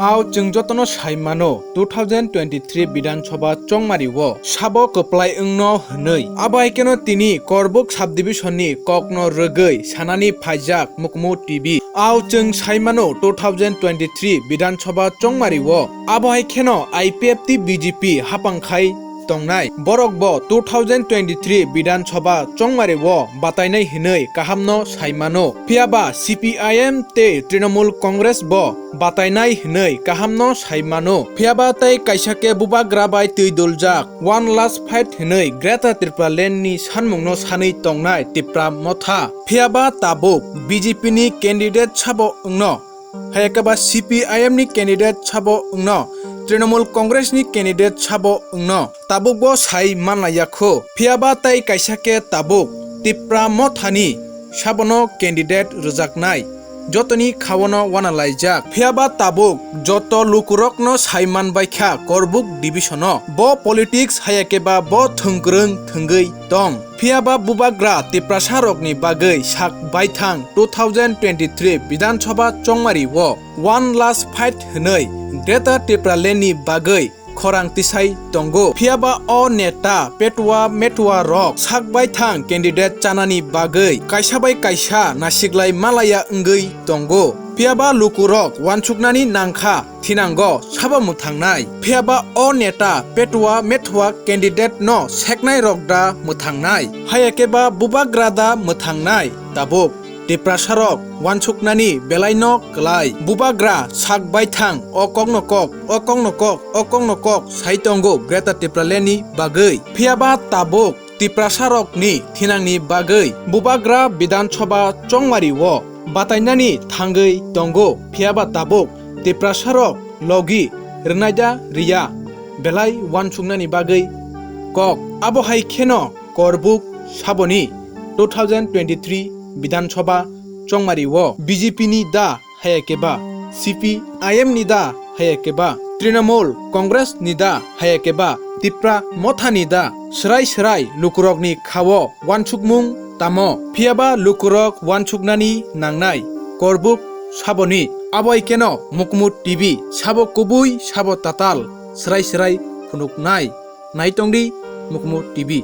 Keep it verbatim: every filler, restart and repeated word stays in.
Ao chwng jotono sai mano, two thousand twenty-three Bidhan Sabha chongmari o sabo kwplai wngno hwnwi. Abo hai kheno tini Korbuk subdivision ni kokno rwgwi sanani phaijak Mukmu T V. Ao chwng sai mano, two thousand twenty-three Bidhan Sabha chongmari o abo hai kheno I P F T B J P hapang khai tongnai. Borok bo two thousand twenty-three Bidhan Sabha chongmari o batainai hwnwi kahamno sai mano. Phiyaba C P I M tei Trinamool Congress bo batainai hwnwi kahamno sai mano. Phiyaba tei kaisa khe bubagra bai twi duljak One Last Fight hwnwi Greater Tipraland ni sanmungno sanwi tongnai Tipra Motha. Phiyaba tabuk B J P ni candidate sabo wngno, hai khe ba C P I M ni candidate sabo wngno, Trinamool Congress ni candidate sabo wngno, tabuk bo sai manlaiya kho. Phiyaba tei kaisa khe tabuk Tipra Mothani sabono candidate rwjaknai jotoni khaono wana laijak. Phiyaba tabuk joto lukurokno sai manbaikha Korbuk division o. Bo politics hai khe ba bo thwngkwrwng thwngwi tong. Phiyaba bubagra Tiprasa rokni bagwi sak baithang two thousand twenty-three Bidhan Sabha chongmari o One Last Fight hwnwi Greater Tipraland ni bagwi khorang tisai tongo. Phiyaba o neta petua metua rok sak baithang candidate chanani bagwi kaisa bai kaisa nasiklai malaya wngwi tongo. Phiyaba lukurok wansuknani nangkha thinango sabo mwthangnai. Phiyaba o neta petua metua candidate no seknai rok da mwthangnai, hai khe ba bubagra da mwthangnai tabuk. Tiprasarok wansuknani belaino kwlai. Bubagra sak baithang o kokno kok, o kokno kok, o kokno kok sai tongo Greater Tipraland ni bagwi. Phiyaba tabuk Tiprasarokni thinangni bagwi bubagra Bidhan Sabha chongmari o batainani thangwi tongo. Phiyaba tabuk Tiprasarok logi rwnaida riya belai wansuknani bagwi kok. Abo hai kheno Korbuk saboni two thousand twenty-three Bidhan Sabha chongmari o B J P ni da hai khe ba, C P I M ni da hai khe ba, Trinamool Congress ni da hai khe ba, Tipra Motha ni da, swrai swrai lukurokni khao wansukmung tamo? Phiyaba lukurok wansuknani nangnai Korbuk saboni. Abo hai kheno Mukmu T V sabo kubui sabo tatal swrai swrai phunuknai. Naitongdi Mukmu T V.